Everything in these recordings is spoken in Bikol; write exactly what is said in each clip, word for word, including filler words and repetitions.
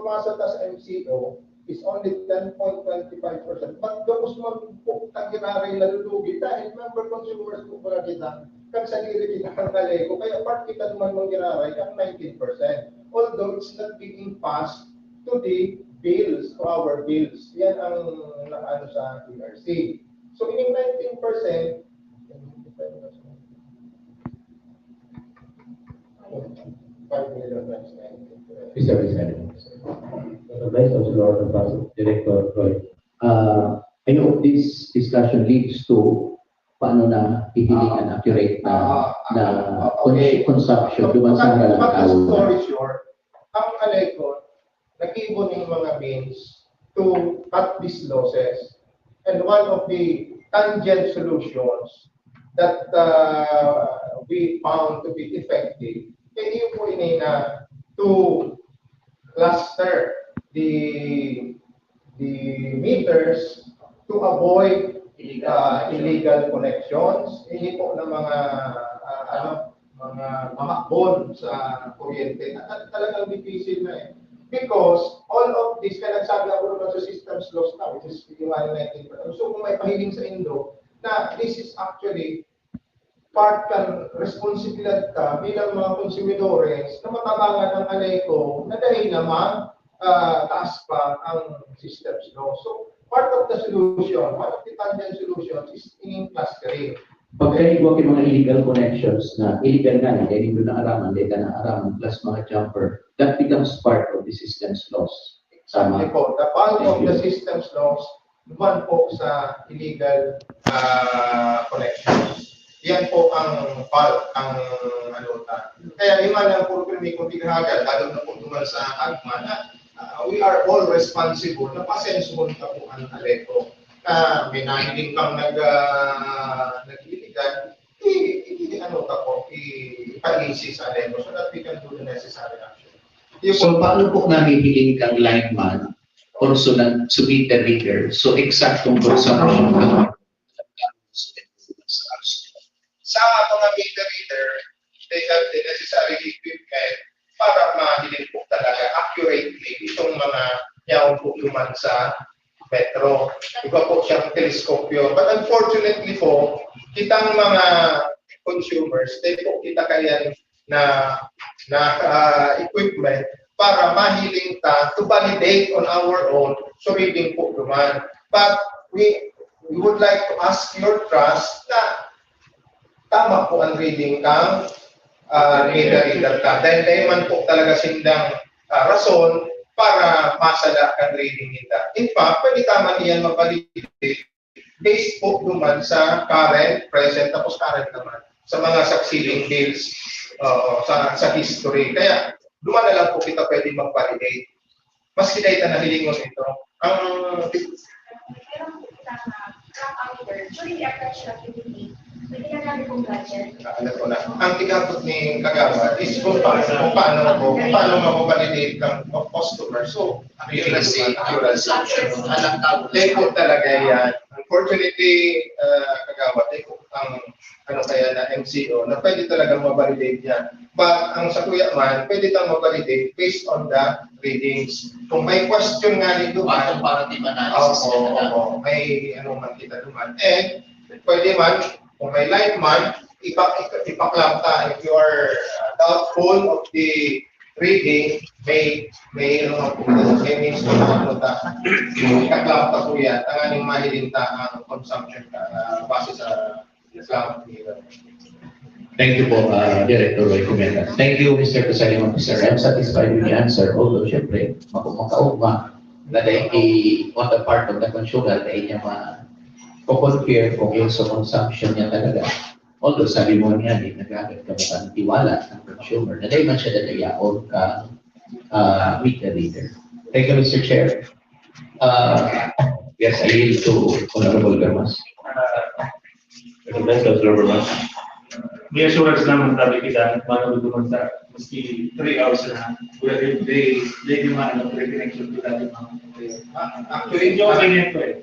masa ta sa M C O is only ten point twenty five percent. But gabos man po tagiraray nalulugi dahil member consumers po pala kita. Kan sadiri kita kan Aleco, kaya part kita naman manggiraray kan nineteen percent. Although it's not being passed to the bills, to our bills. Yan ang nakaano sa T R C. So, ining nineteen percent, five million times nineteen. Mister President. Advice of Lord of Pastor, Director Roy. Uh, I hope this discussion leads to paano na hihiling Ah. an accurate na, Ah, na ah, cons-, okay. consumption Pag-, duman sa pag-, harang pag-, tao. Story short, ang Aleco, nag-ibo ning mga means to cut these losses. And one of the tangent solutions that, uh, we found to be effective, kaya yun po ini na to cluster the, the meters to avoid, uh, illegal connections. Ini po ng mga, uh, ano, mga mamakbon sa kuryente. At, at talagang difícil na eh. Because all of this, kaya nagsabi ako naman sa systems loss na, which is yung nineteen percent. So kung may pahiling sa indo, na this is actually part kan responsibilidad ta bilang mga konsumidores na matabangan ang Aleco na dahil naman, ah, taas pa ang systems loss. So, part of the solution, one of the tangent solutions is in clustering. Pagkaigwa ki mga illegal connections na illegal na, na dahil hindi na araman, dahil na araman, plus mga jumper, that becomes part of the systems loss. Tama. Exactly po. The bulk of the systems loss, duman po sa illegal, ah, connections. Yan po ang bulk, ang ano ta. Kaya lima lang po pirmi kung tighagal, lalo na po duman sa Agma na, ah, we are all responsible na pasensuhon ka po ang Aleco. Na may nahiling kang nag, ah, nag-illegal, i-, i-, ano ka po, i-, ipaisi sa Aleco so that we can do the necessary action. Yung So, paano po nahihiling kang lineman or so ng, so meter reader? So, eksaktong consumption ng sa mga meter reader, they have the necessary equipment para mahiling po talaga accurately itong mga yaon po duman sa metro. Iba po siyang teleskopyo. But unfortunately po, kitang mga consumers, di po kita kayan na, na, ah, equipment para mahiling ta to validate on our own so reading po duman. But we, we would like to ask your trust na tama po ang reading kang, ah, meter reader ka. Dahil dahil man po talaga sindang, ah, rason para masala ang reading nila. In fact, pwede tama niyan ma-validate based po duman sa current, present, tapos current naman sa mga succeeding bills, oo, sa, sa history. Kaya, duman na lang po kita pwede mag-validate. Maski dahil na nahilingon ito. Ang During the approach of activity, pwede na namin kung budget. Ah, ano ko na. Ang tigabot ni Kagawad is kung paano, kung paano po, kung paano makavalidate ng customer. So, accuracy, accuracy. Alam ka, Dahil po talaga yan. Unfortunately, ah, Kagawad, dahil po ang ano kaya na M C O, na pwede talaga ma-validate yan. But ang sa kuya man, pwede tang ma-validate based on the readings. Kung may question nga ni duman, Comparative analysis opo, na talaga. Opo. May ano man kita duman. And pwede man, kung may lineman, ipa-, ipa-, ipa-clamp ta. If you are, uh, doubtful of the reading, may, may ano man po, may means po na ano ta. Ipa-clamp ta po yan. Tanganing mahiling ta ang consumption ta, uh, base sa Thank you po, uh, Director Roy Cometa. Thank you, Mister Presiding Officer. I'm satisfied with the answer. Although, syempre, mako-, makaugma na dahil i-, on the part of the consumer, dahil niya ma-, ko-compare kung yung sa consumption niya talaga. Although, sabi mo nga, eh, nag-agad ka ba ng tiwala ng consumer na dahil man siya dadayaon ka, uh, meter reader. Thank you, Mister Chair. Uh, yes, I yield to Honorable Garmas. Presidente, Observer, ma'am. May assurance naman tabi kita, mano duman sa maski three hours na, wala rin, they, they demand of reconnection to that, ma'am. Ah, actually, Hindi ako ganyan po eh.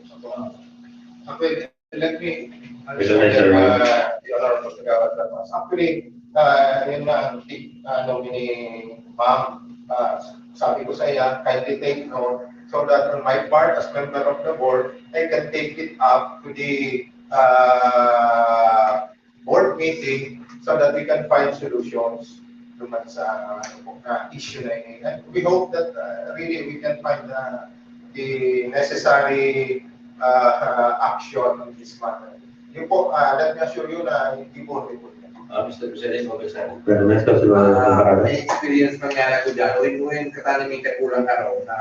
Actually, Let me, uh, Mister Mayor, uh, the Honorable Kagawad Lamas. Actually, uh, yun nga ang tip, uh, nominee, ma'am, uh, sabi ko sa iya, kindly take note so that on my part as member of the board, I can take it up to the uh, board meeting so that we can find solutions duman sa, ano po, na issue na ini. And we hope that uh, really we can find uh, the necessary uh, uh, action on this matter. Yun po, uh, let me assure you na hindi po, hindi po. Ah, Mister President, Congressman. Pero next question, Ah, Congressman. May experience man nga ako dyan. Uwin-uwin, katanim yung kakulang araw na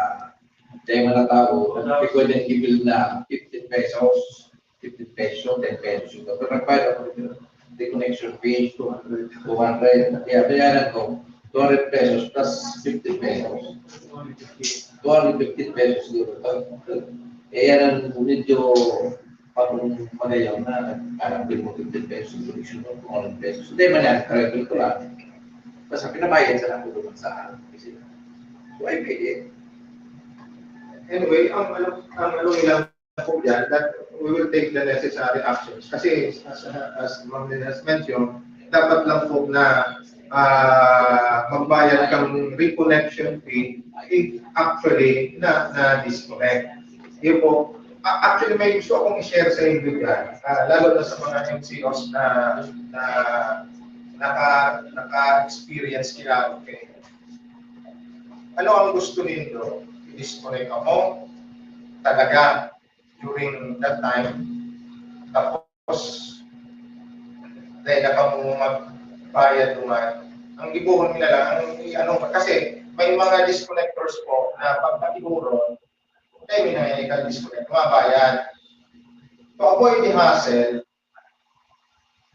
tayo mga tao, pwede i-bill na fifty pesos, fifty pesos, ten pesos yung doktor. Nagbayad ako dito. Reconnection fee, two hundred, two hundred. Kaya bayaran ko, two hundred pesos plus fifty pesos. Two hundred fifty pesos yung doktor. Eh, yan ang medyo pag magayon na, parang di mo fifty pesos, two hundred pesos. Hindi man yan, correct ko lang. Basta pinabayad sa nakuha sa opisina. So, I paid it. Anyway, ang ano, ang ano nila po dyan, that we will take the necessary actions. Kasi as, as Ma'am Lynn has mentioned, dapat lang po na ah, magbayad kang reconnection fee if actually na, na-disconnect. Yun po. A- Actually, may gusto akong i-share sa inyo dyan, ah, lalo na sa mga M C Os na, na naka, naka-experience kaya. Okay. Ano ang gusto nindo? I-disconnect ako talaga during that time. Tapos, dahil na kamo magbayad duman, ang gibohon mi na lang, ang i-, ano, kasi may mga disconnectors po na pag natiburon, dahil may nangyayari disconnect, mabayad. To avoid the hassle,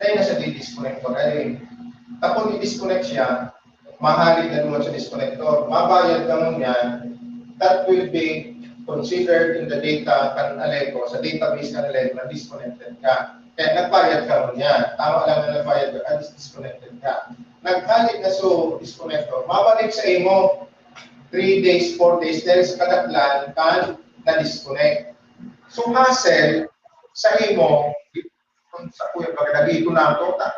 dahil na siya di-disconnect pag ano eh. Tapos i-disconnect siya, mahalid na duman sa disconnector. Mabayad ka mo niyan, that will be considered in the data kan Aleco, sa database kan Aleco na disconnected ka. Kaya nagbayad ka mo niyan. Tama lang na nagbayad ka, at least disconnected ka. Naghalid na so disconnector, mabalik sa imo three days, four days, dahil sa kadaklan kan na-disconnect. So hassle sa imo, kung sa kuya, pag nag-iipon na ako, ta,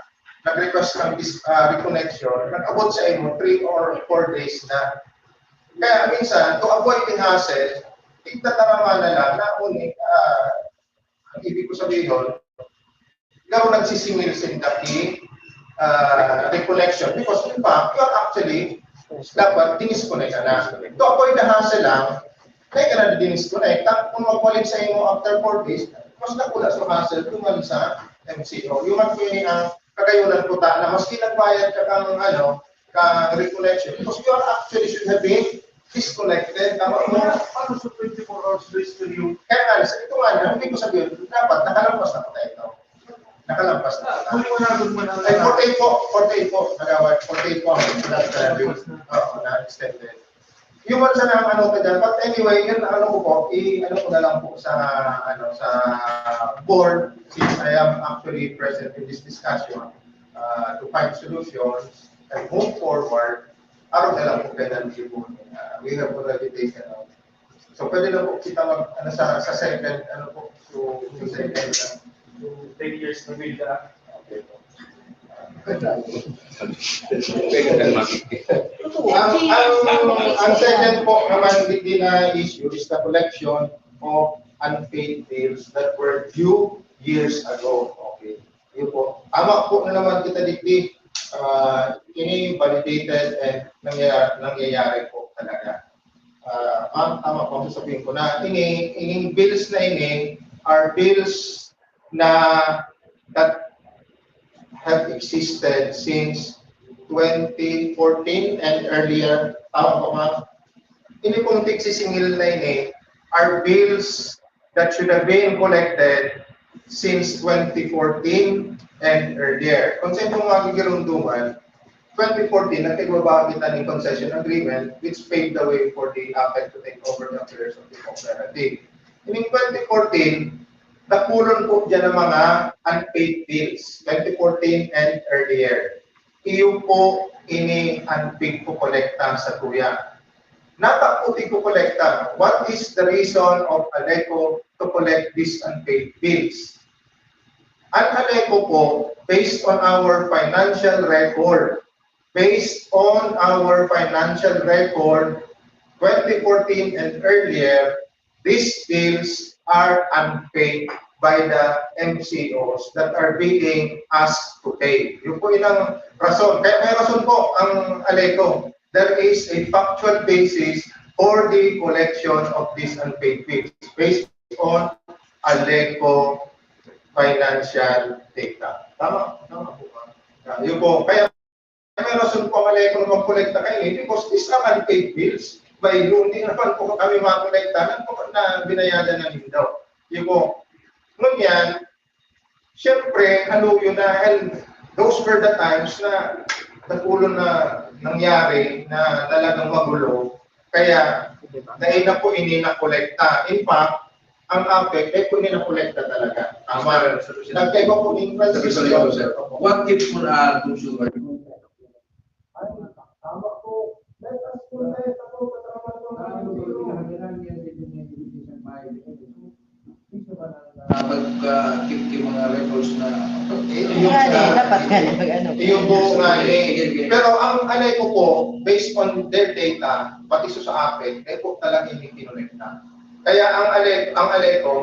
nag-request ng dis-, ah, reconnection, nag-abot sa imo three or four days na. Kaya minsan, to avoid the hassle, tigtataraman na lang na uni, ah, ang ibig ko sabihin, ikaw nagsisingil sa indaki, ah, reconnection. Because in fact, you are actually, dapat dinisconnect ka na. To avoid the hassle lang, kaya ka na dinisconnect. Tapos kung magbalik sa imo after four days, mas nakula sa hassle duman sa M C O. Yung man po yung, ah, kagayunan ko ta, na maski nagbayad ka kang, ano, kang reconnection, because you are actually should have been disconnected. Tama mo? Paano sa twenty-four hours grace period? Kaya nga, sa ito nga, hindi ko sabihin, dapat nakalampas na po tayo ito. Nakalampas na. Ah, kung wala naman ang Ay, forty-eight po, forty-eight po, nagawad, forty-eight po ang last, uh, due. Oo, na-extended. Yung man sana ang ano ka dyan. But anyway, yun, ano ko po, i-, ano ko na lang po sa, ano, sa board, since I am actually present in this discussion, uh, to find solutions and move forward, araw na lang po penalty po. Uh, we have already taken out. So, pwede na po kita mag, ano, sa, sa second, ano po, so, sa second, uh, So, ten years na bill na. Okay po. Ang, ang, ang second po naman, hindi na issue is the collection of unpaid bills that were due years ago. Okay. Yun po. Tama po na naman kita digdi. Ah, ini validated and nangyayari, nangyayari po talaga. Ah, ma'am, tama po ang sasabihin ko na ini, ining bills na ini are bills na that have existed since twenty fourteen and earlier. Tama po, ma'am? Ini pong tigsisingil na ini are bills that should have been collected since twenty fourteen and earlier. Kung sa inyong mga gigirunduman, twenty fourteen, nagkagwabaan kita ng concession agreement which paved the way for the APEC to take over the affairs of the cooperative. In twenty fourteen, nakulon po dyan ang mga unpaid bills, twenty fourteen and earlier. Iyo po ini ang pigkukolekta sa tuya. Nata po tigkukolekta. What is the reason of Aleco to collect these unpaid bills? Ang ALECO po, based on our financial record, based on our financial record, twenty fourteen and earlier, these bills are unpaid by the M C Os that are being asked to pay. Yun po yun ang rason. Kaya may rason po ang ALECO. There is a factual basis for the collection of these unpaid bills based on ALECO financial data. Tama? Tama po ba? Ah, yun po. Kaya may rason po ang ALECO na magkolekta kayo eh, because these are unpaid bills. By law, hindi naman po kami makolekta na, na binayadan ng Indo. Yun po. Ngunyan, siyempre, ano yun na, and those were the times na nagulong na nangyari na talagang magulo. Kaya, dahil na po ini na kolekta. In fact, ang APEC, eh, po ini na kolekta talaga. Tama. Nagkaiba po yung transition. What if for a consumer? Ay, tama po. Let us connect ako, katrabaho. Ah, mag, ah, keep, keep mga records na, eh, yung Yan eh, sa dapat nga, mag-ano. Yung buo nga eh. Sige, sige. Pero ang ALECO po, based on their data, pati sa, sa APEC, eh po talaga yung kinonekta. Kaya ang ALECO, ang ALECO,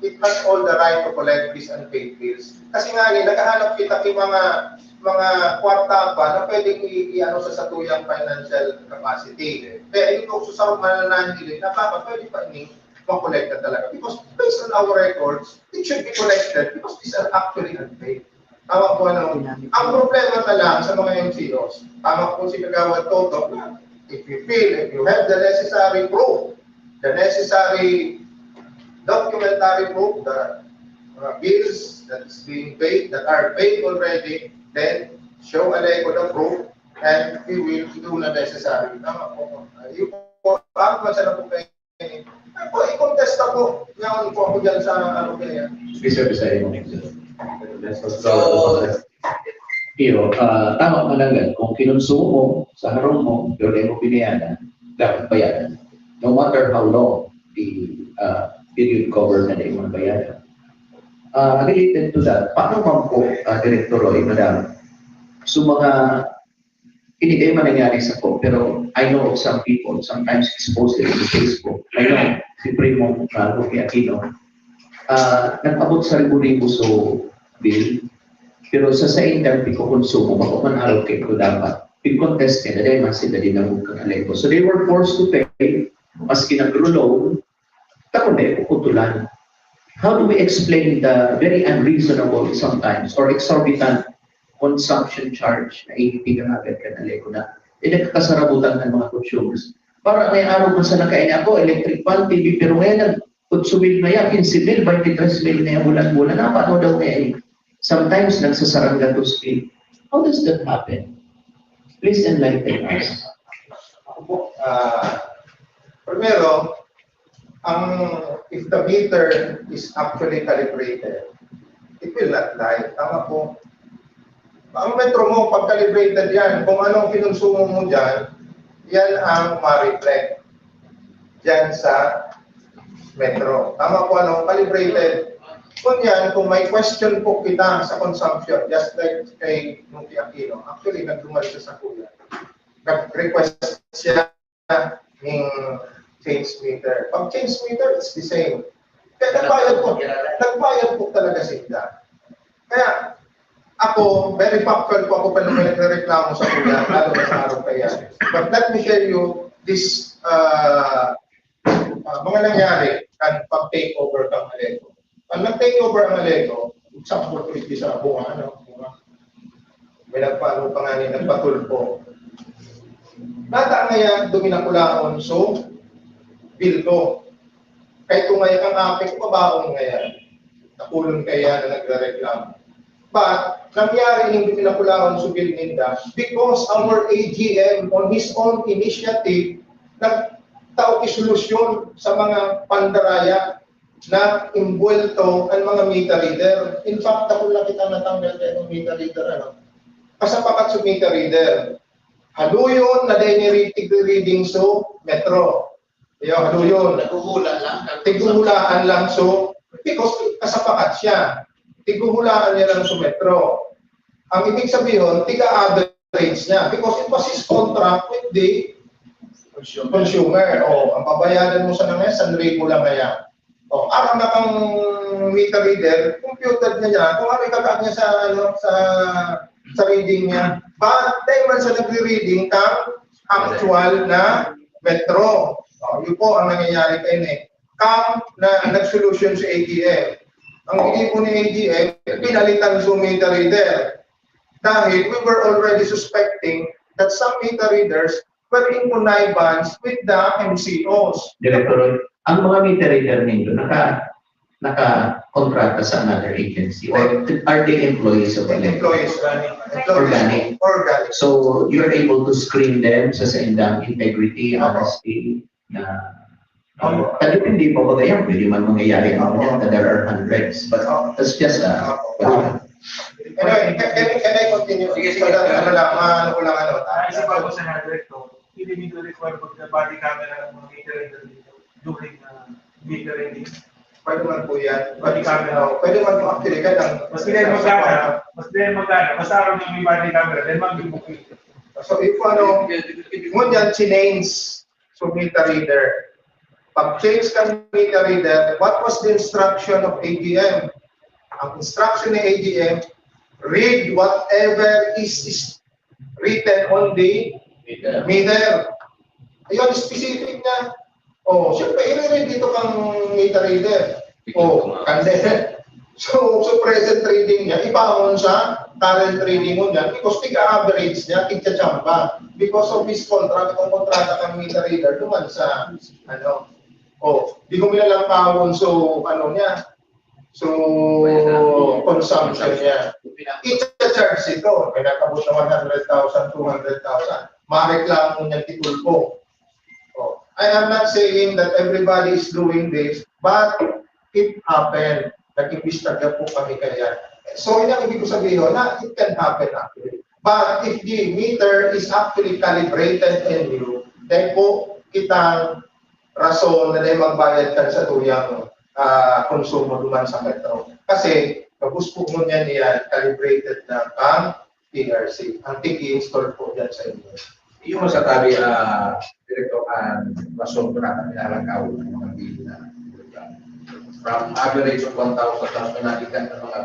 it has all the right to collect these unpaid bills. Kasi nga ni, naghahanap kita ng mga, mga kwarta pa na pwedeng i-, i-ano sa satuyang financial capacity. Kaya yung kung sa mananahili, na dapat pwede pa ini makolekta talaga. Because based on our records, it should be collected because these are actually unpaid. Tama po, ano? Ang problema na lang sa mga M C Os, tama po si Kagawad Toto, na if you feel, if you have the necessary proof, the necessary documentary proof, the uh, bills that is being paid, that are paid already, then show ALECO the proof, and we will do the necessary. Tama po. Uh, yung po, ang masarap po kayo, ako, i-contest ako. Ngayon po ako dyan sa ano kaya. Bisa-bisa yun. Let's go. So, iyo, ah, tama man lang yan. Kung kinonsumo mo sa harong mo, pero di mo binayadan, dapat bayadan. No matter how long the ah, period cover na di mo bayadan. Ah, related to that, paano man po, ah, Director Roy, Madam, so mga Hindi kayo man nangyari sa ko, pero I know of some people, sometimes exposed in Facebook. I know, si Primo uh, Roque Aquino, uh, nag-abot sa ribu-ribu so bill, pero sa saindang pagkokonsumo, bako man araw kay ko dapat, pag-contest niya, dahil mas sila din ang kang ALECO. So they were forced to pay, maski nag-loan, tapos may pukutulan. How do we explain the very unreasonable sometimes or exorbitant consumption charge na ipinagagad kan ALECO na pinagkakasarabutan ng mga consumers? Para may araw man sa nakain ako, electric fan, T V, pero ngayon nag-konsumil na yan, quince mil, twenty-three mil na yan, bulan-bulan. Ah, paano daw ngayon? Sometimes, nagsasaranggatos din. How does that happen? Please enlighten us. Ako po, ah, primero, ang, if the meter is actually calibrated, it will not lie. Tama po. Ang metro mo, pag calibrated yan, kung anong kinonsumo mo dyan, yan ang ma-reflect dyan sa metro. Tama po, ano? Calibrated. Kung yan, kung may question po kita sa consumption, just like kay Nunki Aquino, actually, nagduman siya sa kuya. Nag-request siya ng change meter. Pag change meter, it's the same. Kaya nagbayad po, nagbayad po talaga sila. Kaya ako, very factual po ako pag nagreklamo sa kuya, lalo na sa araw kaya. But let me share you this uh, uh, mga nangyari kan pag-take over kang ALECO. Ang nag-take over ang ALECO, example ko ito sa Bunga, ano, Bunga. May nagpaano pa nga ni, nagpatulpo. Nata nga yan, duminakulaon, so, bilko. Kaya kung ngayon ang apik, babaon nga yan. Nakulon kaya na nagre-reklamo. But, nangyari yung duminakulaon, so, bilko ninda, because our A G M, on his own initiative, nagtao isolusyon sa mga pandaraya na imbuwelto ang mga meter reader. In fact, ako lang kita natanggal kaya ng meter reader, ano? Kasapakat sa meter reader. Haluyon na dai ni reading so metro. Iyo, haluyon. Naghuhula lang. Tighuhulaan lang so, because kasapakat siya. tiguhulaan niya lang sa Metro. Ang ibig sabihin, tiga-average niya because it was his contract with the consumer. O, ang babayaran mo sa kanya, san ribo lang kaya. O, aram na kang meter reader, computed na niya kung ano ikakak niya sa, ano, sa, sa reading niya. But, dahil man sa nagre-reading kang actual na Metro. O, yun po ang nangyayari kayo eh. Kang na nag-solution sa A G M. Ang inipo ni A G M, pinalitan sa meter reader. Dahil we were already suspecting that some meter readers were in connivance with the M C Os. Director, ang mga meter reader ninyo, naka, naka-kontrata sa another agency or are they employees of Aleko? Employees. Organic. Organic. So, you're able to screen them sa saindang integrity, Opo. Honesty, na ano, kasi hindi pa ba ganyan, pwede man mangyayari ang mga that there are hundreds, but that's just a Anyway, can, can, can I continue? Sige, Sige, sige. ano lang, ano ko lang, ano. Ah, isa pa po sa Director, hindi nito require pag body camera ang mga meter reader dito during uh, meter reading. Pwede man po yan. Pwede kami na. Pwede man po actually ka lang. Mas hindi magkana, mas hindi magkana, basta aram yung may body camera, then mag-booking. So if ano, ngunyan, change so meter reader. Pag-change ka meter reader, what was the instruction of A G M? Ang instruction ni A G M, read whatever is, is written on the meter. Ayun, specific na. Oh, siyempre, i-read dito kang meter reader. Oh, kande. So, so present reading niya, ibaon sa current reading mo niya because tig-average niya, tigchachamba. Because of his contract, kung kontrata kang meter reader, duman sa, ano, oh, di ko minalampawon, so, ano niya, so, consumption niya. Ita-charge ito, may nagkabot na one hundred thousand, two hundred thousand. Mareklamo niya titulpo. Oh, I am not saying that everybody is doing this, but it happened. Nag-imbestiga po kami kaya. So, yun ang ibig ko sabihin na it can happen actually. But if the meter is actually calibrated and new, then po kitang rason na dahil magbayad ka sa tuyang ah, konsumo duman sa metro. Kasi, gabos po ngunyan niya, calibrated na ang T R C, ang tigi-install po dyan sa inyo. Yung masasabi, ah, Director, ang rason ko na pinalangkaw ng mga bill na from average of one thousand tapos na nahiga ng mga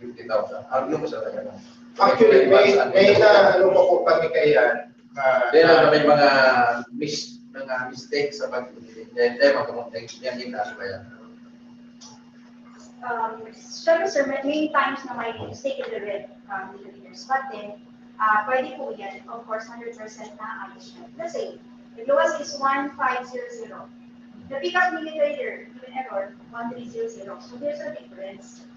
fifty thousand. Ano yung masasabi mo? Actually, may, may na ano pa po kami kaya. Ah, Then, na- ano, may mga mis mga mistake sa pag-, then, then, mga mistake yan, yung taas ba yan? Um, syempre, sir, may, may times na may mistake in the red, um, in the leaders. But then, uh, pwede po yan. Of course, hundred percent na ayos siya. Let's say, the lowest is one five zero zero. The pickup ni meter reader, even error, one three zero zero. So, there's a difference.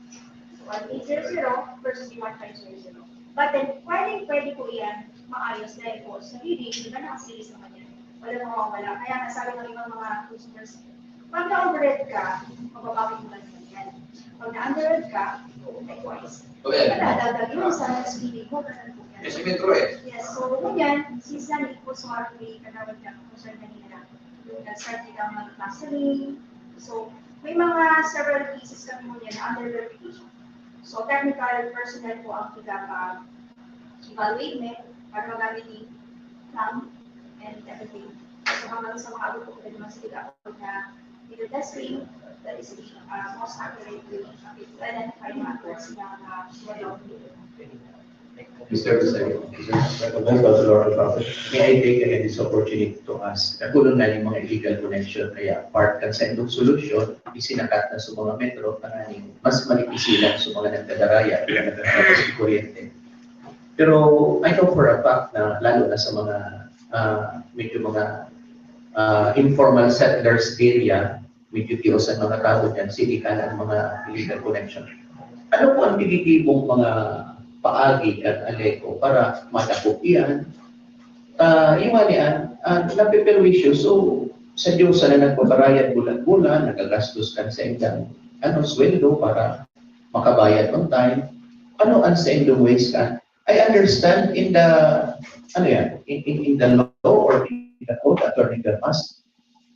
So, one three zero zero versus the one five zero zero. But then, pwede, pwede po yan maayos dahil po sa reading, di ba, nakasilis naman yan. Wala mawawala. Kaya nga sabi ng ibang mga customers, pag na-overread ka, mababakit mo lang yan. Pag na-underread ka, likewise. Okay. Kaya dadagdagan mo sa speeding mo, ganun po yan. Kasi metro eh. Yes, so ngunyan, since nandito po sa mga may kagawad na kung saan kanina, nag-start din ang mag-counseling. So, may mga several cases kami ngunyan na under verification. So, technical personnel po ang pinapag-evaluate mo para magamit yung clamp and everything. So, hanggang sa makaabot po naman sa tig-abot na middle testing, that is the uh, most accurate way to identify mga tools na uh, Mister President, Mister President, may I take again this opportunity to ask, nagkulong na yung mga illegal connection, kaya part kan sa indong solusyon, isinakat na sa mga metro, tanganing mas manipis sila sa mga nagkadaraya, kaya nagkakaroon sa kuryente. Pero I know for a fact na lalo na sa mga ah, medyo mga ah, informal settlers area, medyo tiyosan mga tao dyan, sinikan ang mga illegal connection. Ano po ang tigigibong mga paagi kan Aleco para madakop iyan? Ah, yung nga niyan, ah, napiperwisyo, so sa Diyos na nagbabarayad bulan-bulan, nagagastos kan sa indang ano, sweldo para makabayad on time. Ano ang sa indong ways kan? I understand in the, ano yan, in, in, in the law or in the code, Attorney Bermas,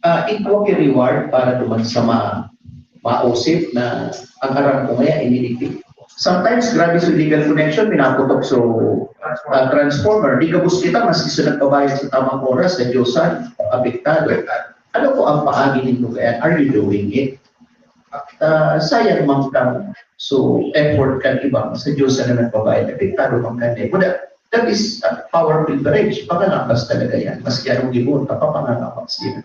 uh, inquiry reward para duman sa ma mausip na ang aram ko ngayon, inilipid. Sometimes, grabe sa legal connection, pinaputok sa uh, transformer. Di gabos kita, maski sa nagbabayad sa tamang oras, sa Diyosan, apektado. Ano po ang paagi ninyo kaya? Are you doing it? At uh, sayang man kang so effort kan ibang sa Diyosan na nagbabayad, apektado man kan But that, that is uh, power privilege. Pangangabas talaga yan. Maski anong gibuon ka, papangangabas yan.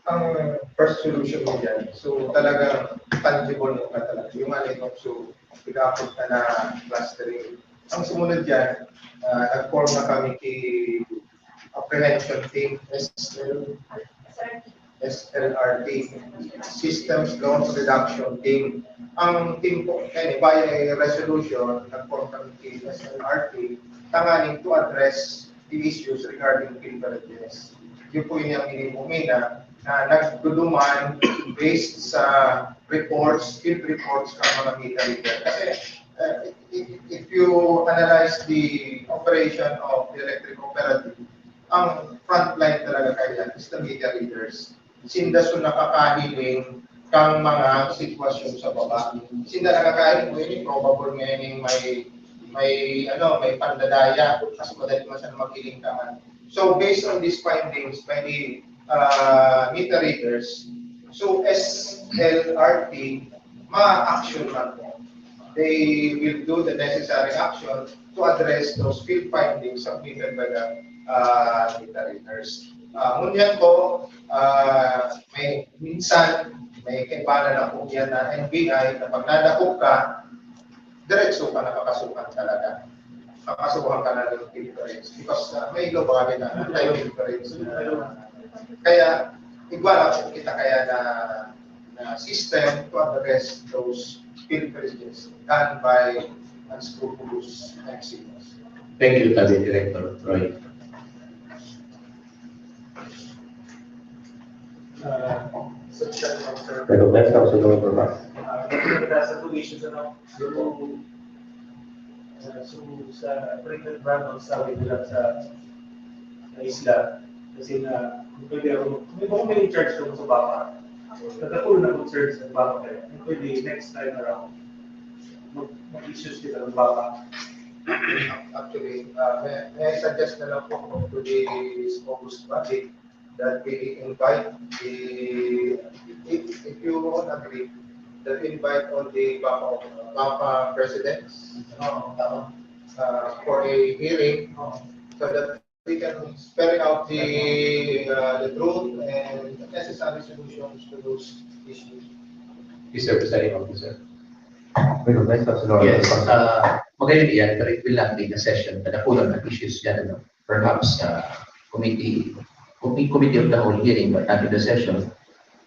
Ang first solution mo dyan, so talagang tangible mo ka talaga. Yung ano yung so, pag-aapod ka na clustering. Ang sumunod dyan, uh, nag-form na kami kay apprehension team, S L, S L R T, Systems Loans Reduction Team. Ang team po, kaya by a resolution, nag-form kami kay S L R T, tanganing to address the issues regarding pilferages. Yun po yung ining umina na nagduduman based sa reports, field reports ng mga meter reader. Kasi uh, if, if you analyze the operation of the electric cooperative, ang frontline talaga kaya is the meter readers. Sinda so nakakahiling kang mga sitwasyon sa baba. Sinda nakakahiling mo yun, probable ngayon may may ano, may pandadaya, mas madali man siya maghiling ka man. So based on these findings by the uh, meter readers, so S L R T, ma-action man po. They will do the necessary action to address those field findings submitted by the uh, meter readers. Uh, ngunyan po, uh, may minsan, may kaibanan na po yan na N B I na pag nadakop ka, diretso ka na kakasuhan talaga. Kakasuhan ka na ng pilferage. Because uh, may iba bagay na anti-pilferage. Kaya, iba lang po kita kaya na, na system to address those pilferages done by unscrupulous exhibitors. Thank you, Tabi Director Troy. Uh, sa chat ng sir. Pero best ako sa mga problema. Uh, sa two issues, ano, yung, uh, so, sa treatment plant ng sabi nila sa, sa isla, kasi na, pwede ako, may mga may charge ko sa baka. Nagkatuloy na concern sa baka kaya, pwede next time around, mag- mag-issues kita ng baka. Actually, uh, may, may I suggest na lang po kung to this August budget that we invite the, if, if you won't agree, that we invite all the BAPA, BAPA presidents uh, for a hearing so that we can spell out the, uh, the truth and the necessary solutions to those issues. Mister Presiding Officer. Pero best ako sa Yes, uh, magayon iyan, pero it will not be in a session. Kada kulang na issues yan, ano? Perhaps uh, committee, committee, committee of the whole hearing, but not in the session.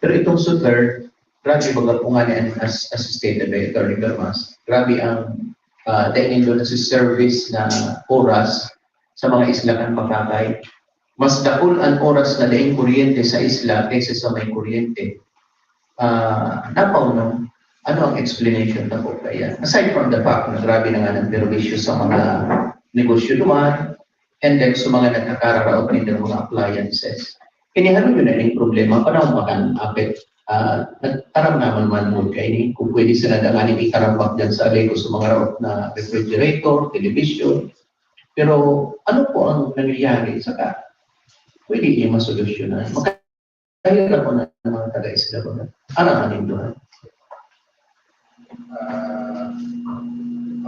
Pero itong Sutler, grabe baga po nga niyan, as, as stated by Attorney Bermas, grabe ang uh, dahil nindo na si service na oras sa mga isla kan Pagkakay. Mas dakul an oras na daing kuryente sa isla kaysa sa may kuryente. Uh, napaunong, ano ang explanation na po kaya? Aside from the fact na grabe na nga ng perwisyo sa mga negosyo duman, and then sa mga nagkakararaot din ng mga appliances. Kinihalo yun na yung problema, panahon makan apit, uh, nagtaram naman man mo kayo ni, kung pwede sila danganin ikarambak dyan sa alay ko sa mga raot na refrigerator, television. Pero ano po ang nangyayari? Saka, pwede niyo masolusyonan. Kahirap mo na ng mga taga-isla ko na araman yung duha. Uh,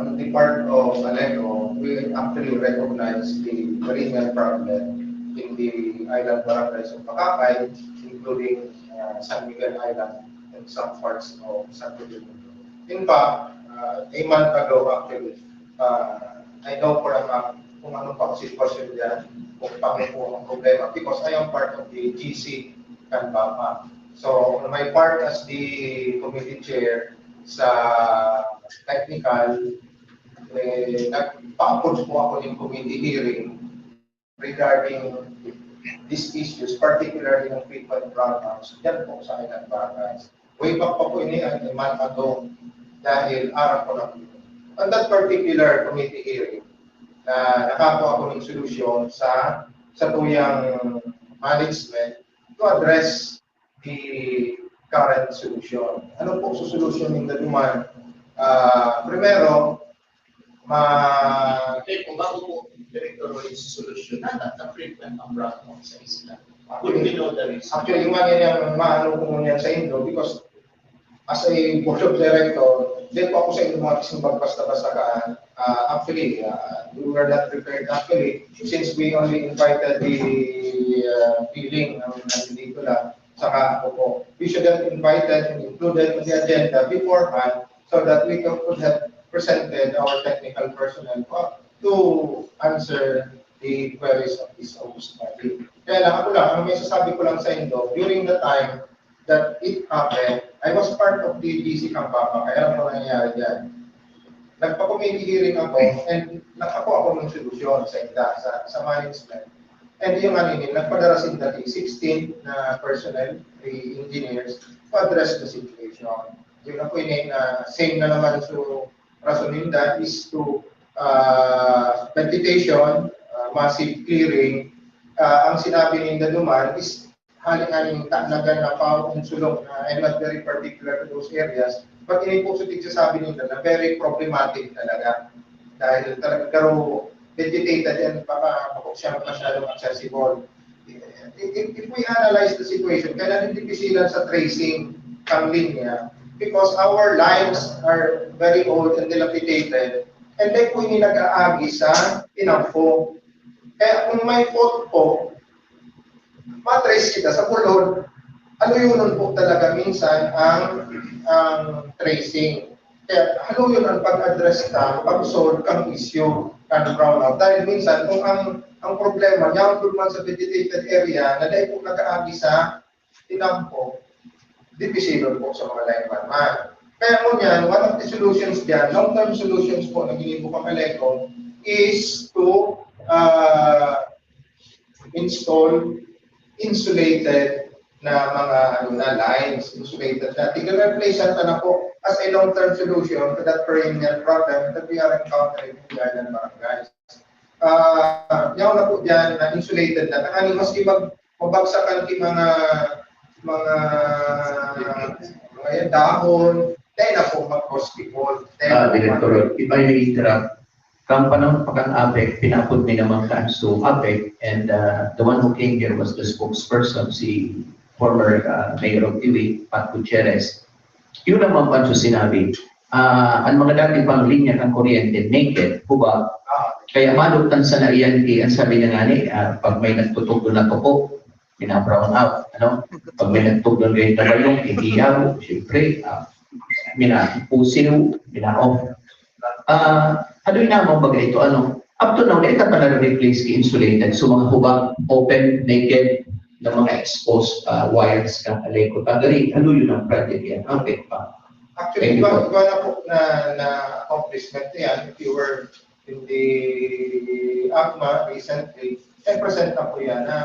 on the part of Aleco, we actually recognize the perennial problem in the island barangays of Pacacay, including uh, San Miguel Island and some parts of Santo Domingo. In fact, uh, a month ago actually, uh, I know for a fact kung ano pang sitwasyon dyan, kung paano po ang problema. Because I am part of the G C kan BAPA. So, on my part as the committee chair sa technical, eh, nagpa-approve po ako ng committee hearing regarding these issues, particularly ng frequent brownouts, dyan po sa island barangays. Way back pa po ini, a month ago, dahil aram ko lang. On that particular committee hearing, na nakakuha ako ng solusyon sa sa tuyang management to address the current solution. Ano po sa solusyon ng daduman? Ah, primero, ma- Kaya kung bago po, Director Roy, solusyon na, na frequent ang brownout sa isla. Would we know the reason? Actually, yung ano yan, maano ko ngunyan sa Indo because as a board of director, di po ako sa inyo mga kasimbag basta-basta ka. Ah, actually, ah, we were not prepared actually since we only invited the uh, feeling ng nandito lang. Saka ako po, we should have invited and included on the agenda beforehand so that we could have presented our technical personnel po to answer the queries of this august body. Kaya lang ako lang, ang may sasabi ko lang sa inyo, during the time that it happened, I was part of the D C Campapa, kaya lang po nangyayari dyan. Nagpa-committee hearing ako and nakakuha ako ng solusyon sa inda, sa, sa management. And yung ano yun, nagpadara sinda sixteen na personnel, three engineers, to address the situation. Yun ako yun, uh, same na naman so rason ninda is to uh, vegetation, uh, massive clearing. Uh, ang sinabi ninda naman is hali-haling tanagan na pao ang sulong. Uh, I'm not very particular to those areas, but ini po sa tigsasabi ninda na very problematic talaga. Dahil talaga garo vegetated and baka bako siya masyadong accessible. If, if we analyze the situation, kaya natin dipisilan sa tracing ang linya because our lines are very old and dilapidated and then po hindi nag-aagi sa tinampo. Kaya kung may fault po, matrace kita sa bulod, ano yun po talaga minsan ang, ang tracing. Kaya ano yun ang pag-address ka, pag-solve kang issue kan brownout. Dahil minsan, kung ang, ang problema, niya ang man sa vegetated area, na dahil po nag-aagi sa tinampo, dipisilon po sa mga lineman man. Kaya ngunyan, one of the solutions dyan, long-term solutions po na ginibo kang Aleco is to uh, install insulated na mga ano na lines, insulated na. Tigre-replace na na po as a long-term solution to that perennial problem that we are encountering in the island barangays. Ah, yaw na po dyan na insulated na. Ang maski mag mabagsakan ki mga mga mga dahon, dahil na po mag-hospital. Ah, Director, if I may interrupt, Kan panahon pa kan APEC, pinapod mi naman kan so APEC, and uh, the one who came here was the spokesperson, si former uh, Mayor of Iwi, Pat Gutierrez. Yun naman pa so sinabi, uh, ang mga dati pang linya kan kuryente, naked, hubag, kaya maduktan sana iyan, eh, ang sabi na nga ni, uh, pag may nagtutugdo na tuko, mina-brown out, ano? Pag may nagtugdo na yung tabayong, ihiyaw, siyempre, uh, mina-pusiw, mina-off. Ah, ano yung naman baga ito? Ano? Up to now, naita pa na-replace ki insulated. So, mga hubag, open, naked, na mga exposed uh, wires ka, aleko. Tagari, ano yun ang project yan? Ang pa. Actually, iba, iba na po na, na accomplishment yan. If you were in the ACMA recently, ten percent na po yan na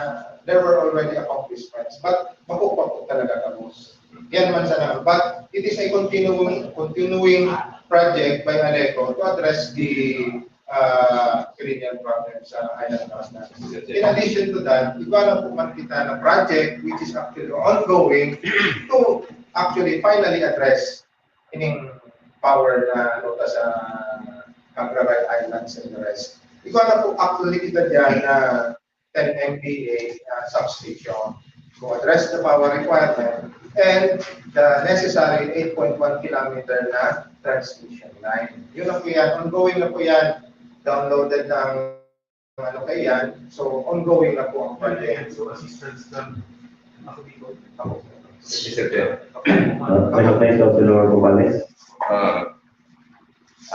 there were already accomplishments. But makukuha po talaga tapos. Yan man sana. But it is a continuing, continuing project by Aleco to address the uh, perennial problem sa island of Masnas. In addition to that, iba lang po man kita na project which is actually ongoing to actually finally address ining power na luta sa Agraray Islands and the rest. Iba na po actually kita dyan na ten M V A uh, substation to address the power requirement and the necessary eight point one kilometer na transmission line. Yun na po yan. Ongoing na po yan. Downloaded na ang ano kay yan. So, ongoing na po ang project. So, assistance ng ako dito. Ako. Mister Chair. Uh, Vice President Senador Gomales. Uh,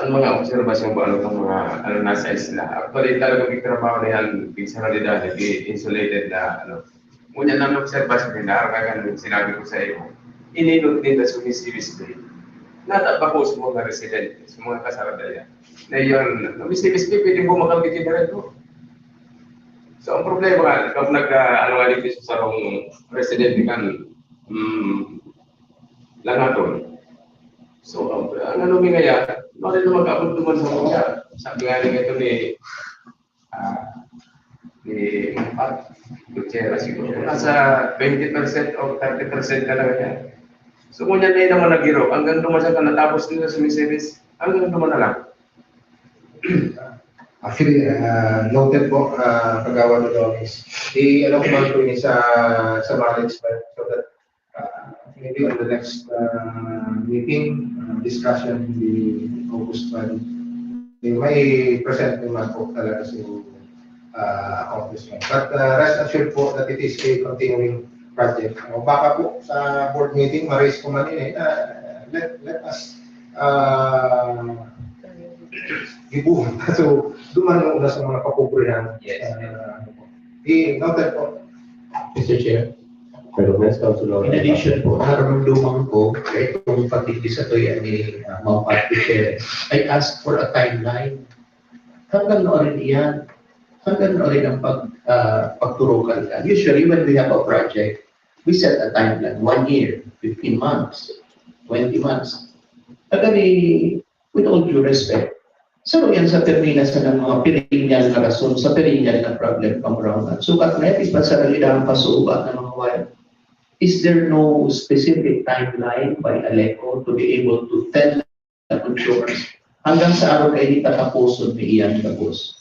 ang mga obserbasyon ko ano itong mga ano nasa isla. Actually, talaga may trabaho na yan, big saralidad, insulated na ano. Ngunyan ang obserbasyon nila, kaya sinabi ko sa iyo, inilot nila sa misibis na yun. Nata ba ko sa mga residente, sa mga kasaradayan? Na yun, misibis na pwede mo makabigyan na rin doon. So, ang problema nga, pag nag, uh, ano nga dito sa sarong residente kan, um, Langaton. So, ang, ang ano mi ngaya, mali na mag-abot naman sa mga. Sabi nga rin ito ni, ah, ni Pat Gutierrez siguro. Nasa twenty percent o thirty percent na lang yan. So, kung yan na naman nagiro, hanggang duman siya natapos din sa service, hanggang duman na lang. Actually, uh, noted po, uh, Kagawad Adonis. I-ano ko man po yun sa, sa management so that uh, maybe on the next uh, meeting, uh, discussion in the August one, eh, may present naman po talaga sa uh, accomplishment. But uh, rest assured po that it is a continuing project. Uh, baka po sa board meeting, ma-raise ko man yun eh. Uh, let, let us uh, gibuhat. So, duman muna sa mga kapobrehon. Yes. Uh, ano po. Eh, noted po. Mister Chair, Recognized Councilor. In addition po, nararamdaman ko, itong pagdidisatoyan ni uh, Ma'am Pat Gutierrez, I ask for a timeline. Hanggang noon iyan? Hanggang noon ang pag, uh, pagturukan ka? Usually, when we have a project, we set a timeline, one year, fifteen months, twenty months. Kagani, with all due respect, saro yan sa termina sa mga perennial na rason, sa perennial na problem, pamurahonan. So, kat na yan, iba sa kalilang pasuba ng mga wire. Is there no specific timeline by ALECO to be able to tell the consumers? Hanggang sa araw kaini tatapuson ni iyan gabos.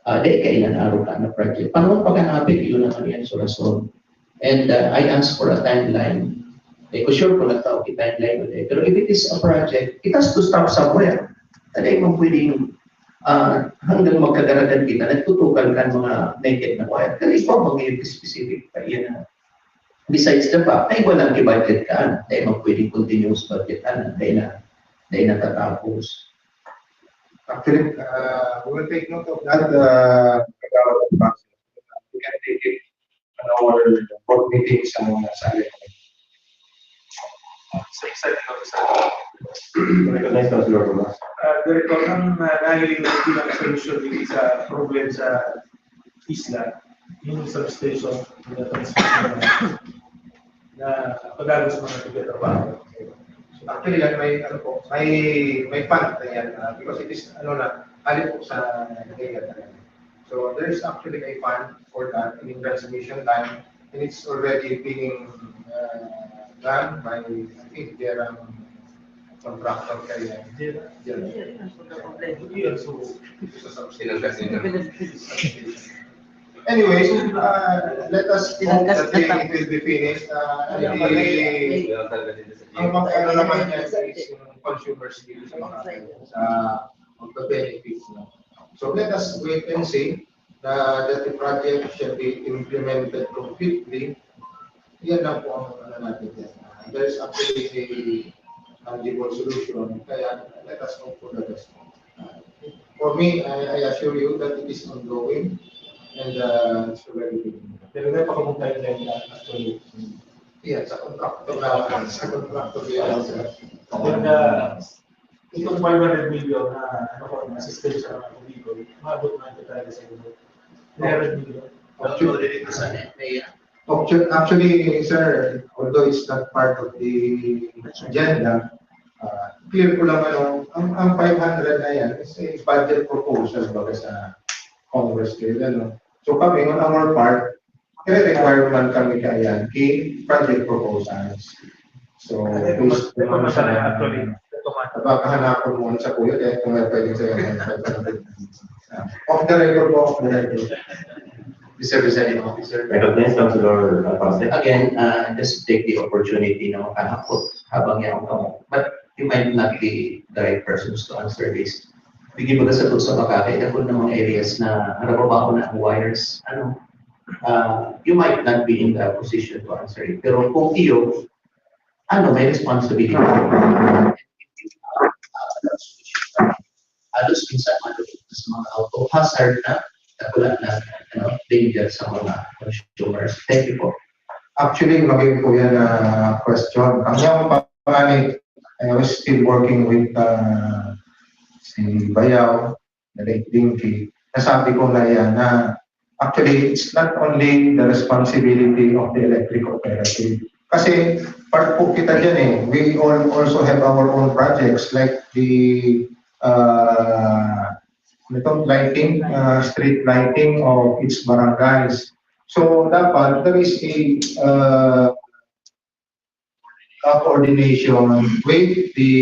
Uh, di kailan araw ka na project. Paano pag-anapit, yun ang iyan sa rason. And uh, I ask for a timeline. Eh, ko sure kung nagtao ki timeline ulit. Pero if it is a project, it has to stop somewhere. Dahil mo pwedeng uh, hanggang magkagaragan kita, nagtutukan ka ng mga naked na wire. Dahil ikaw mag specific pa iyan na. Besides the fact, na iba lang i-budget ka, dahil mo pwedeng continuous budget ka, dahil na, dahil natatapos. Actually, uh, we will take note of that. Uh, we can take it on our board meeting sa mga sa Sa isa din ako sa Recognized Councilor Romas. Uh, Director, ang uh, nahiling ko bilang solusyon dito sa problem sa isla, yung substation, yung transmission na, na padagos mga nagtatrabaho. Actually, yan may, ano po, may, may fund na yan. Uh, because it is, ano na, alin po sa nagkaya na yan. So, there is actually a fund for that in transmission time, and it's already being uh, done by, I think, Jerang contractor kaya. Jerang. Yun, so, ito sa substation. Anyway, so, uh, let us hope that they will be finished. Uh, and the, ang mga ano naman yan is yung consumers dito sa mga sa magbe-benefits. No? So let us wait and see na that the project shall be implemented completely. Yan lang po ang ano natin dyan. Uh, there is actually a tangible solution. Kaya let us hope for the best. Uh, for me, I, I assure you that it is ongoing and uh, it's already being done. Pero may pakabuntay na yun actually. Yeah, sa contractor na, sa contractor yan. And uh, itong five hundred million na ano po, na assistance sa mga publiko, maabot na ito talaga sa inyo. Three hundred million. Actually, actually, sir, although it's not part of the agenda, uh, clear ko lang ano, ang, ang five hundred na yan is a budget proposal baga sa Congress bill, ano. So kami, on our part, may requirement kami kaya ki project proposals. So, based naman sa baka hanapon mo sa kuya, kaya kung may pwede sa'yo, off the record po, off the record. Mister Presiding Officer. Recognized Councilor Alfonso. Again, uh, just take the opportunity na makahapot habang yaon kamo. But you might not be the right persons to answer this. Bigyan baga sa sa makakailan po ng mga areas na narababaho na ang wires. Ano, uh, you might not be in the position to answer it. Pero kung iyo, ano, may responsibility. Halos minsan, ano, sa mga auto hazard na, dakula na, ano, danger sa mga consumers. Thank you po. Actually, maging po yan na question. Ang iyong panganib, I was still working with uh, si Bayaw, the late Dinky. Nasabi ko na yan na actually, it's not only the responsibility of the electric cooperative. Kasi part po kita dyan eh. We all also have our own projects like the uh, itong lighting, uh, street lighting of its barangays. So dapat there is a uh, uh, coordination with the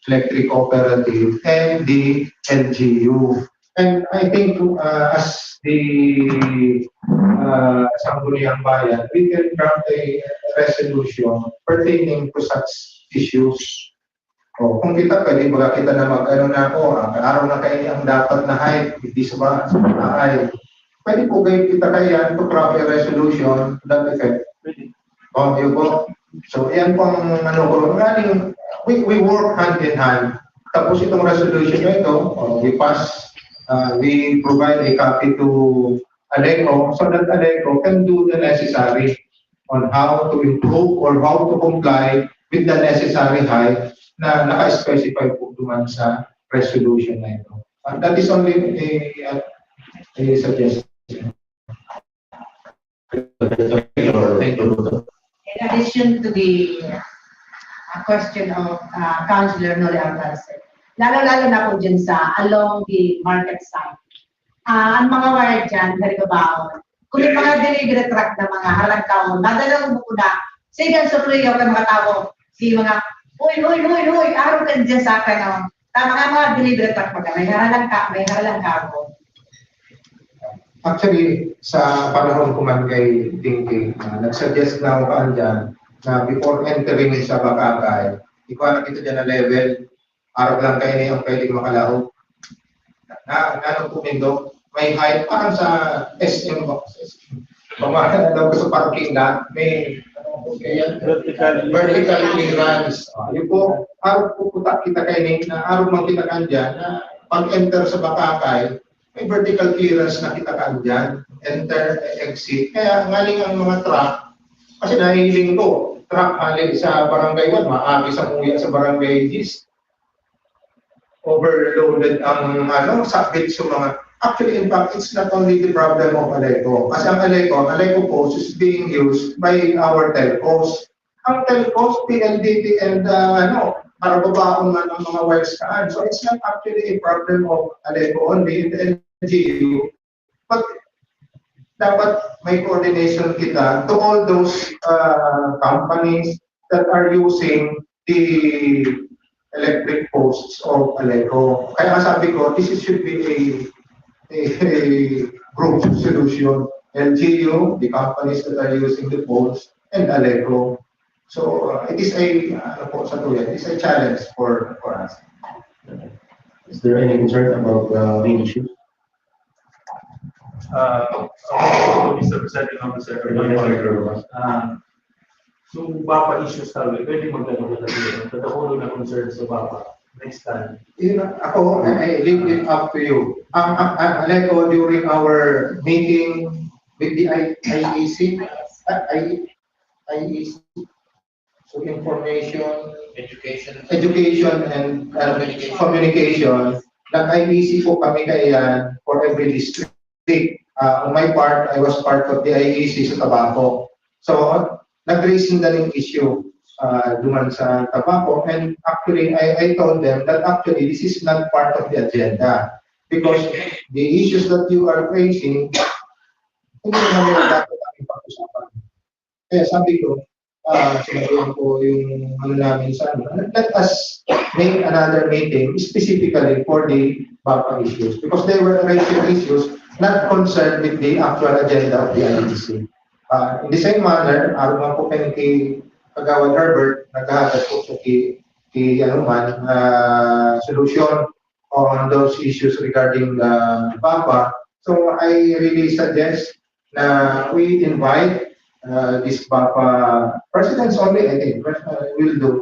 electric cooperative and the L G U. And I think, uh, as the, uh, Sangguniang Bayan, we can draft a resolution pertaining to such issues. O, kung kita, pwede baga kita na mag-ano na ako, ah, araw na kayo ang dapat na height, hindi sa ba, sa bahay. Pwede po kayo kita kaya to draft a resolution to that effect. Pwede. Oh, yun po. So, yan po ang ano ko. Running, we, we work hand in hand. Tapos itong resolution na ito, oh, we pass, uh, we provide a copy to ALECO so that ALECO can do the necessary on how to improve or how to comply with the necessary height na naka-specify po duman sa resolution na ito. Uh, that is only a, a, a suggestion. In addition to the uh, question of uh, Councilor Noli Alvarez, lalo-lalo na po dyan sa along the market side. Uh, ang mga wire dyan, naribabaon. Kung yung mga delivery truck na mga harang taon, nadala ko po na, sige, ang supliyo kay mga tao, si mga, uy, uy, uy, uy, araw ka dyan sa akin, oh. Tama nga mga delivery truck pag may harang ka, may harang ka ako. Actually, sa panahon ko man kay Tingting, uh, nag-suggest na ako kaandyan na before entering sa Bakakay, ikuha na kita dyan na level, arog lang kayo na yung pwedeng makalaog. Na, na ano po nindo, may height, parang sa S M box. Pamahal na daw sa parking lot, may ano po kaya? Vertical. Vertical clearance. Uh, yun po, arog po puta kita kayo na, arog man kita kaandyan, na pag-enter sa Bakakay, may vertical clearance na kita kaandyan, enter, exit. Kaya ngaling ang mga truck, kasi nahiling ko, truck hali sa barangay one, maaari sa muya sa barangay dix, overloaded ang ano, sabit sa mga, actually, in fact, it's not only the problem of ALECO. Kasi ang ALECO, ang ALECO post is being used by our telcos. Ang telcos, P L D T, and uh, ano, marababaon man ang mga wires kaan. So it's not actually a problem of ALECO only, in the L G U. But dapat may coordination kita to all those uh, companies that are using the electric posts of ALECO. Kaya nga sabi ko, this is, should be a, a, a group solution. L G U, the companies that are using the poles, and ALECO. So, uh, it is a, ano po sa tuya, it is a challenge for, for us. Is there any concern about the main issue? Uh, Mister President, Mister President, uh, so, Bapa issues talaga, pwede magdadagdag na concern sa Bapa next time. Yun, ako, I, I leave it up to you. Ang, ang, ang ALECO during our meeting with the I, IEC, uh, I, IEC, so information, Education. education and uh, communication, nag-IEC po kami kaiyan for every district. Uh, on my part, I was part of the IEC sa Tabaco. So, nag-raise sila ng issue uh, duman sa Tabaco, and actually, I, I told them that actually this is not part of the agenda because the issues that you are raising, hindi naman yung dapat namin pag-usapan. Kaya sabi ko, ah, sinabihan ko yung ano namin sa ano, let us make another meeting specifically for the Bapa issues because they were raising issues not concerned with the actual agenda of the IEC. Uh, in the same manner, arog man po kay Kagawad Herbert, naghahatag po siya ki, ki ano man, uh, solution on those issues regarding the Bapa. So I really suggest na we invite uh, this Bapa presidents only, I think, uh, will do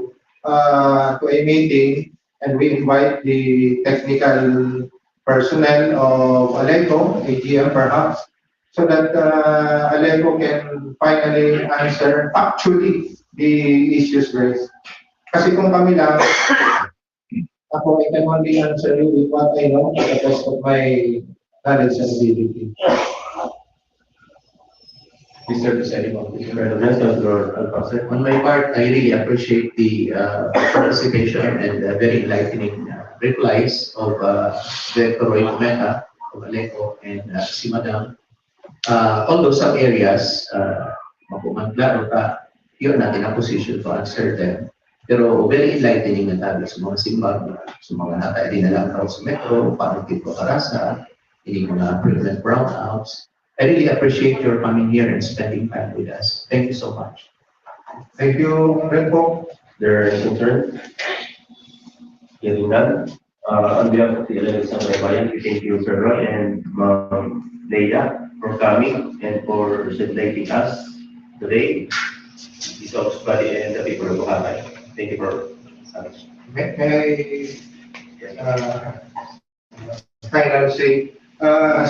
uh, to a meeting, and we invite the technical personnel of ALECO, A G M perhaps, so that uh, ALECO can finally answer factually the issues raised. Kasi kung kami lang, ako, I can only answer you with what I know to the best of my knowledge and ability. Mister Presiding Officer, Councilor Alpacet. On my part, I really appreciate the uh, participation and uh, very enlightening uh, replies of uh, Director Roy Cometa of ALECO and uh, si Madam. Uh, although some areas, uh, makuman klaro ta, you're not in a position to answer them. Pero very enlightening na tabi sa mga simbag, sa mga nata, dinala ang tao sa metro, paano dito karasa, ini mga frequent brownouts. I really appreciate your coming here and spending time with us. Thank you so much. Thank you, Renpo. Their concern. Hearing none. Uh, on behalf of the Alliance of Bayan, we thank you, Sir Roy and Ma'am Leia, for coming and for enlightening us today. This is body and the people of Bukakay. Thank you for coming. May, may uh, final say. Uh,